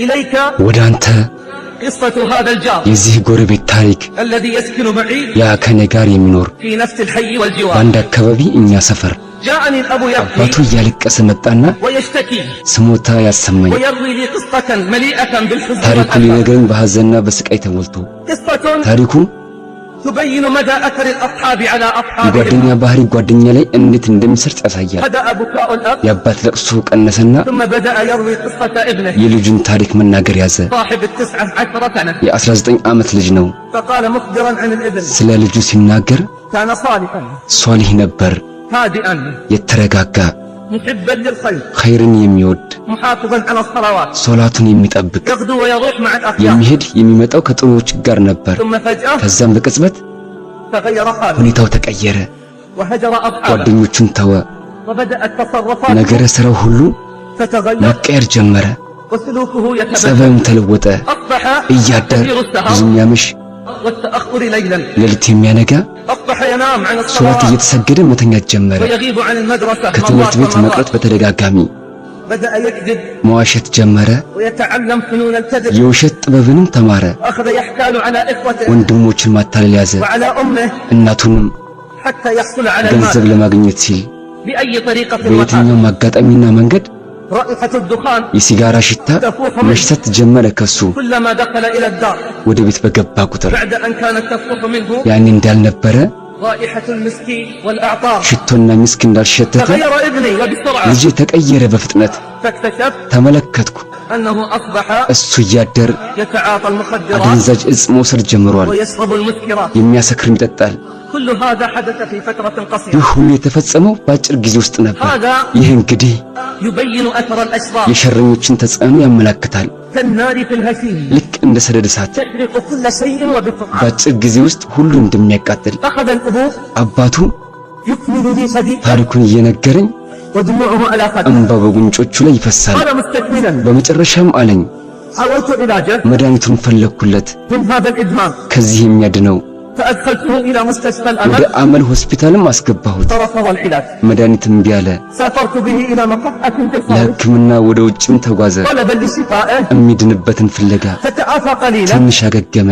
إليك ወደ አንተ قصة هذا الجار የዚህ ጎረቤት ታሪክ፣ الذي يسكن معي ያ ከኔ ጋር የሚኖር في نفس الحي والجوار። በአንድ አካባቢ እኛ ሰፈር። جاءني الأب አባቱ يبكي እያለቀሰ መጣና ويشتكي ስሞታ ያሰማኝ፣ ويروي لي قصة مليئة بالحزن ታሪኩን والأسى። ሊነግረኝ በሐዘንና በስቃይ ተሞልቶ። قصة ታሪኩ تبين مدى أثر الأصحاب على أصحابهم። የጓደኛ ባህሪ ጓደኛ ላይ እንዴት እንደሚሰርጽ ያሳያል። بدأ بكاء الأب የአባት ለቅሶ ቀነሰና ثم بدأ يروي قصة ابنه የልጁን ታሪክ መናገር ያዘ። صاحب ال19 سنة። የ19 ዓመት ልጅ ነው። فقال مخبرا عن الابن: ስለ ልጁ ሲናገር كان صالحا، ሷሊህ ነበር፣ هادئا، የተረጋጋ፣ محبا للخير، ኸይርን የሚወድ፣ محافظا على الصلوات، ሶላቱን የሚጠብቅ፣ يغدو ويروح مع الأخيار. የሚሄድ የሚመጣው ከጥሩዎች ጋር ነበር። ثم فجأة ከዛም በቅጽበት تغير حاله ሁኔታው ተቀየረ። وهجر أصحابه ጓደኞቹን ተወ። وبدأت تصرفاته ነገረ ስራው ሁሉ تتغير መቀየር ጀመረ። وسلوكه يتبدل. ጸባዩም ተለወጠ። أصبح እያደር كثير ብዙ السهر የሚያመሽ፣ والتأخر ليلا. ሌሊት የሚያነጋ፣ أصبح ينام عن ሶላት الصلوات እየተሰገደ መተኛት ጀመረ። ويغيب عن المدرسة ከትምህርት مرات ቤት መቅረት ومرات. በተደጋጋሚ። بدأ يكذب መዋሸት ጀመረ። ويتعلم فنون الكذب. የውሸት ጥበብንም ተማረ። وأخذ يحتال على إخوته ወንድሞችን ማታለል ያዘ። وعلى أمه እናቱንም حتى يحصل على ገንዘብ المال ለማግኘት ሲል بأي طريقة وحال. በየትኛውም አጋጣሚና መንገድ። رائحة الدخان የሲጋራ ሽታ تفوح منه መሽተት ጀመረ ከሱ كلما دخل إلى الدار، ወደ ቤት በገባ ቁጥር፣ بعد أن كانت تفوح منه ያኔ እንዳልነበረ رائحة المسك والأعطار. ሽቶና ሚስክ እንዳልሸተተ تغير ابني وبسرعة. ልጄ ተቀየረ በፍጥነት። فاكتشفت ተመለከትኩ أنه أصبح እሱ እያደር يتعاطى المخدرات አደንዛዥ እጽ መውሰድ ጀምሯል። ويشرب المسكرات. የሚያሰክርም ይጠጣል። كل هذا حدث في فترة قصيرة. ይህ ሁሉ የተፈጸመው በአጭር ጊዜ ውስጥ ነበር። هذا ይህ እንግዲህ يبين أثر الأشرار የሸረኞችን ተጽዕኖ ያመላክታል። كالنار في الهشيم، ልክ እንደ ሰደድ እሳት تحرق كل شيء وبسرعة. በአጭር ጊዜ ውስጥ ሁሉ እንደሚያቃጥል። أخذ الأب አባቱ يكمل لي حديثا ታሪኩን እየነገረኝ ودموعه على خده. እንባ በጉንጮቹ ላይ ይፈሳል። قال مستكملا: በመጨረሻም አለኝ፣ حاولت علاجه መድኃኒቱን ፈለግኩለት من هذا الإدمان، ከዚህ የሚያድነው። فأدخلته إلى مستشفى ወደ الأمل، አመል ሆስፒታልም አስገባሁት። فرفض العلاج. መድኃኒት እምቢ አለ። سافرت به إلى مصحة في الخارج ለሕክምና ወደ ውጭም ተጓዘ طلبا لشفائه، የሚድንበትን ፍለጋ። فتعافى قليلا. ትንሽ አገገመ።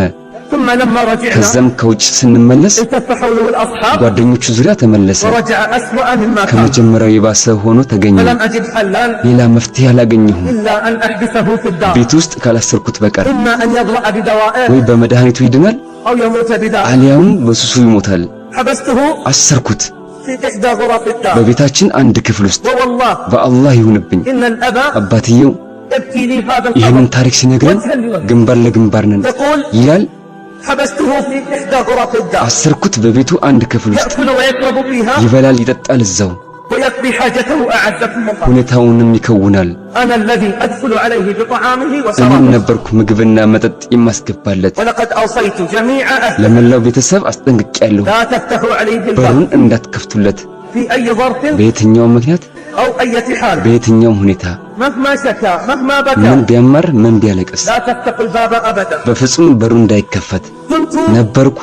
ثم لما رجعنا ከዛም ከውጭ ስንመለስ التف حوله الأصحاب ጓደኞቹ ዙሪያ ተመለሰ። ورجع أسوأ مما كان. ከመጀመሪያው የባሰ ሆኖ ተገኘ። فلم أجد حلا ሌላ መፍትሄ አላገኘሁም إلا أن أحبسه في الدار، ቤት ውስጥ ካላሰርኩት በቀር። إما أن يبرأ بدوائه ወይ በመድኃኒቱ ይድናል፣ أو يموت بدائه. አሊያም በሱሱ ይሞታል። حبسته አሰርኩት في إحدى غرف الدار. በቤታችን አንድ ክፍል ውስጥ። ووالله በአላህ ይሁንብኝ إن الأب አባትየው يبكي لي هذا الخبر ይህንን ታሪክ ሲነግረን وجها لوجه. ግንባር ለግንባር ነን يقول: ይላል። حبسته في إحدى غرف الدار، አሰርኩት በቤቱ አንድ ክፍል ውስጥ፣ يأكل ويشرب فيها ይበላል ይጠጣል እዛው፣ ويقضي حاجته، أعزكم الله. ሁኔታውንም ይከውናል። أنا الذي أدخل عليه بطعامه እኔም وشرابه. ነበርኩ ምግብና መጠጥ የማስገባለት። ولقد أوصيت جميع أهله: ለመላው ቤተሰብ አስጠንቅቄያለሁ፣ لا تفتحوا عليه الباب በሩን እንዳትከፍቱለት في أي ظرف በየትኛውም ምክንያት أو أية حال، በየትኛውም ሁኔታ፣ مهما شكا مهما ምን بكى، ቢያማርር ምን ቢያለቅስ لا تفتحوا الباب أبدا. በፍጹም በሩ እንዳይከፈት። كنت ነበርኩ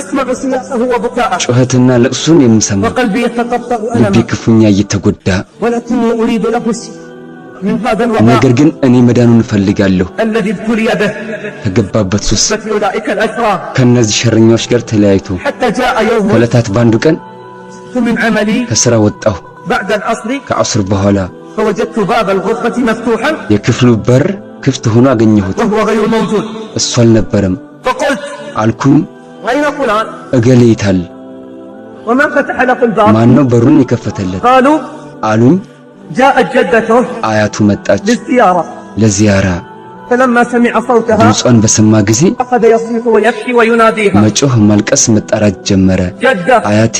أسمع صياحه وبكاءه ጩኸትና ለቅሶን የምሰማ፣ وقلبي يتقطع ልቤ ألما، ክፉኛ እየተጎዳ። ولكني أريد له الشفاء من هذا الوباء ነገር ግን እኔ መዳኑን እፈልጋለሁ الذي ابتلي به ከገባበት ሱስ في أولئك الأشرار. ከእነዚህ ሸረኛዎች ጋር ተለያይቶ። حتى جاء يوم ከዕለታት በአንዱ ቀን من عملي ከሥራ ወጣሁ بعد العصر، ከዐስር በኋላ፣ فوجدت باب الغرفة مفتوحا የክፍሉ በር ክፍት ሆኖ አገኘሁት። وهو غير موجود. እሱ አልነበረም። فقلت: አልኩኝ፣ أين فلان؟ እገሌ የታል? ومن فتح له الباب؟ ማነው በሩን የከፈተለት? قالوا: አሉኝ፣ جاءت جدته አያቱ መጣች للزيارة. ለዚያራ። فلما سمع صوتها ድምጿን በሰማ ጊዜ أخذ يصيح ويبكي ويناديها: መጮህ፣ ማልቀስ፣ መጣራት ጀመረ። جدة، አያቴ፣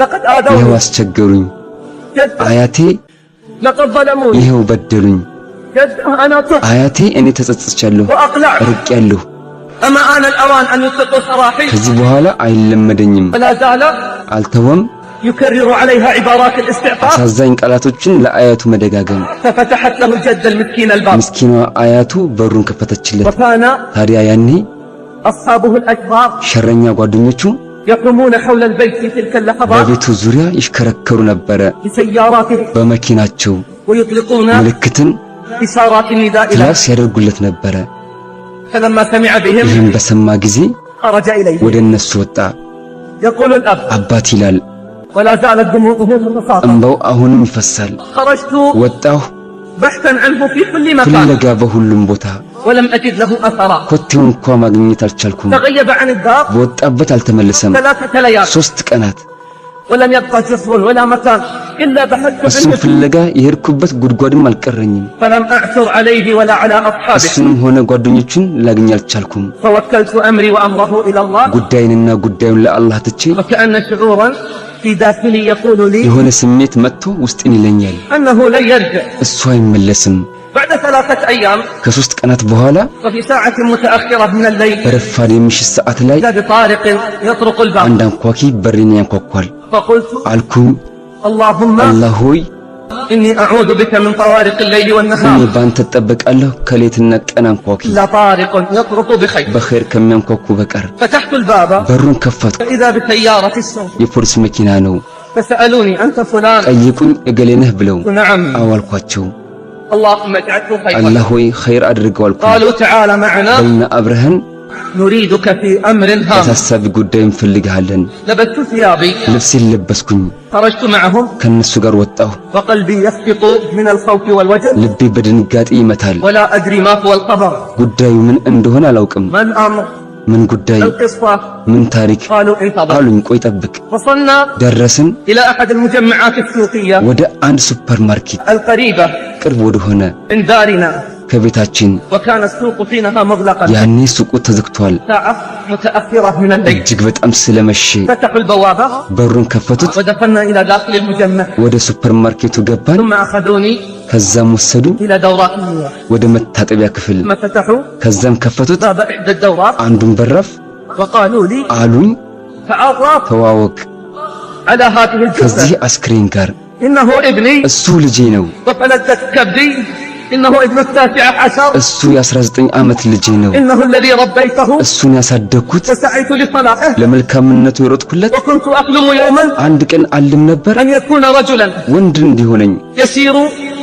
لقد ይኸው آذوني. አስቸገሩኝ። جدة، አያቴ፣ لقد ظلموني. ይኸው በደሉኝ። جدة، أنا تبت አያቴ፣ እኔ ተጸጽቻለሁ፣ وأقلعت. ርቄያለሁ። أما آن الأوان أن يطلقوا سراحي؟ ከዚህ በኋላ አይለመደኝም። فلا زال አልተወም يكرر عليها عبارات الاستعطاف. አሳዛኝ ቃላቶችን ለአያቱ መደጋገም። ففتحت له الجدة المسكينة الباب. ምስኪኗ አያቱ በሩን ከፈተችለት። وكان ታዲያ ያኔ أصحابه الأشرار ሸረኛ ጓደኞቹ يحومون حول البيت في تلك اللحظات በቤቱ ዙሪያ ይሽከረከሩ ነበረ بسياراتهم በመኪናቸው፣ ويطلقون ምልክትን إشارات النداء له. ክላክስ ያደርጉለት ነበረ። فلما سمع بهم ይህም በሰማ ጊዜ خرج إليه። ወደ እነሱ ወጣ። يقول الأب አባት ይላል፣ ولا زالت دموعه تتساقط። እንባው አሁንም ይፈሳል። خرجت ወጣሁ بحثا عنه في كل مكان ፍለጋ በሁሉም ቦታ፣ ولم أجد له أثرا። ኮቴው እንኳ ማግኘት አልቻልኩም። تغيب عن الدار በወጣበት አልተመለሰም። 3 ليال 3 ቀናት ولم يبق جسر ولا مكان إلا بحثت እሱን عنه ፍለጋ የሄድኩበት ጉድጓድም አልቀረኝም። فلم أعثر عليه ولا على أصحابه። እሱንም ሆነ ጓደኞቹን ላገኝ አልቻልኩም። فوكلت أمري وأمره إلى الله። ጉዳዬንና ጉዳዩን ለአላህ ትቼ وكأن شعورا في داخلي يقول لي የሆነ ስሜት መጥቶ ውስጤን ይለኛል፣ أنه لن يرجع። እሱ አይመለስም። بعد 3 أيام ከ3 ቀናት በኋላ وفي ساعة متأخرة من الليل በረፋድ የምሽት ሰዓት ላይ إذا بطارق يطرق الباب። አንድ አንኳኪ በሬን ያንኳኳል። فقلت አልኩኝ፣ اللهم አላህ ሆይ إني أعوذ بك من طوارق الليل እኔ والنهار ባንተ እጠበቃለሁ ከሌትና ቀን አንኳኪ إلا طارق يطرق بخير። በኸይር ከሚያንኳኩ በቀር። فتحت الباب በሩን ከፈትኩ፣ فإذا بسيارة الشرطة። የፖሊስ መኪና ነው። فسألوني أنت فلان؟ ጠይቁኝ፣ እገሌ ነህ ብለው نعم። አዎ አልኳቸው። اللهم اجعله خيرا። አላህ ሆይ ኸይር አድርገው አልኩኝ። قالوا تعال معنا በልና አብረህን نريدك في أمر هام። አሳሳቢ ጉዳይ እንፈልግሃለን። لبست ثيابي ልብሴን ለበስኩኝ፣ خرجت معهم ከእነሱ ጋር ወጣሁ። وقلبي يخفق من الخوف والوجل ልቤ በድንጋጤ ይመታል። ولا أدري ما هو الخبر። ጉዳዩ ምን እንደሆነ አላውቅም። ما الأمر؟ ምን ጉዳይ፣ القصة؟ ምን ታሪክ قالوا انتظر። አሉኝ። ቆይ ጠብቅ። وصلنا ደረስን إلى أحد المجمعات السوقية ወደ አንድ ሱፐር ማርኬት القريبة ቅርብ ወደሆነ من دارنا ከቤታችን። وكان السوق حينها مغلقا። ያኔ ሱቁ ተዘግቷል። ساعة متأخرة من الليل። እጅግ በጣም ስለመሸ فتحوا البوابة በሩን ከፈቱት። ودخلنا إلى داخل المجمع። ወደ ሱፐር ማርኬቱ ገባን። ثم أخذوني ከዛም ወሰዱ إلى دورات المياه። ወደ መታጠቢያ ክፍል። ثم فتحوا ከዛም ከፈቱት باب إحدى الدورات አንዱን በራፍ وقالوا لي አሉኝ፣ تعرف ተዋወቅ على هذه الجثة ከዚህ አስክሬን ጋር። إنه ابني እሱ ልጄ ነው። وفلذة كبدي إنه ابن 19 እሱ የ19 ዓመት ልጄ ነው። إنه الذي ربيته እሱን ያሳደግኩት وسعيت لصلاحه ለመልካምነቱ የሮጥኩለት። وكنت أحلم يوما አንድ ቀን አልም ነበር أن يكون رجلا ወንድ እንዲሆነኝ يسير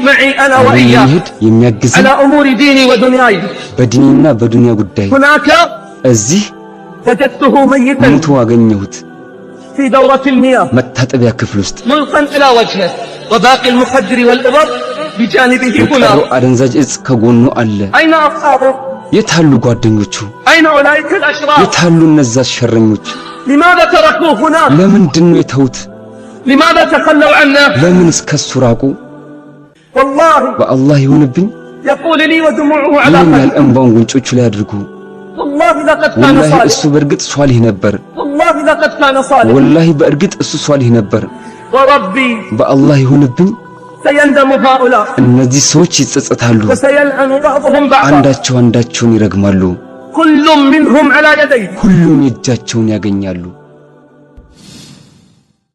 معي أنا አብሮኝ وإياه የሚሄድ የሚያግዘኝ على أمور ديني ودنياي። በዲኔና በዱንያ ጉዳይ። هناك እዚህ وجدته ميتا ሞቶ አገኘሁት في دورة المياه መታጠቢያ ክፍል ውስጥ ملقا إلى وجهه وباقي المخدر والإبر بجانبه የቀረው هناك። አደንዛዥ እጽ ከጎኑ አለ። أين أصحابه؟ የታሉ ጓደኞቹ? أين أولئك الأشرار؟ የታሉ እነዛ ሸረኞች? لماذا تركوه هناك؟ ለምንድን ነው የተዉት? لماذا تخلوا عنا؟ ለምን እስከሱ ራቁ? والله በአላህ ይሁንብኝ يقول لي ودموعه على ይለኛል፣ خده እንባውን ጉንጮቹ ላይ አድርጉ። والله لقد كان ወላሂ صالحا እሱ በእርግጥ ሷሊህ ነበር። والله لقد كان صالحا ወላሂ በእርግጥ እሱ ሷሊህ ነበር። وربي በአላህ ይሁንብኝ سيندم هؤلاء እነዚህ ሰዎች ይጸጸታሉ፣ وسيلعن بعضهم بعضا አንዳቸው አንዳቸውን ይረግማሉ። كل منهم على يديه ሁሉም የእጃቸውን ያገኛሉ።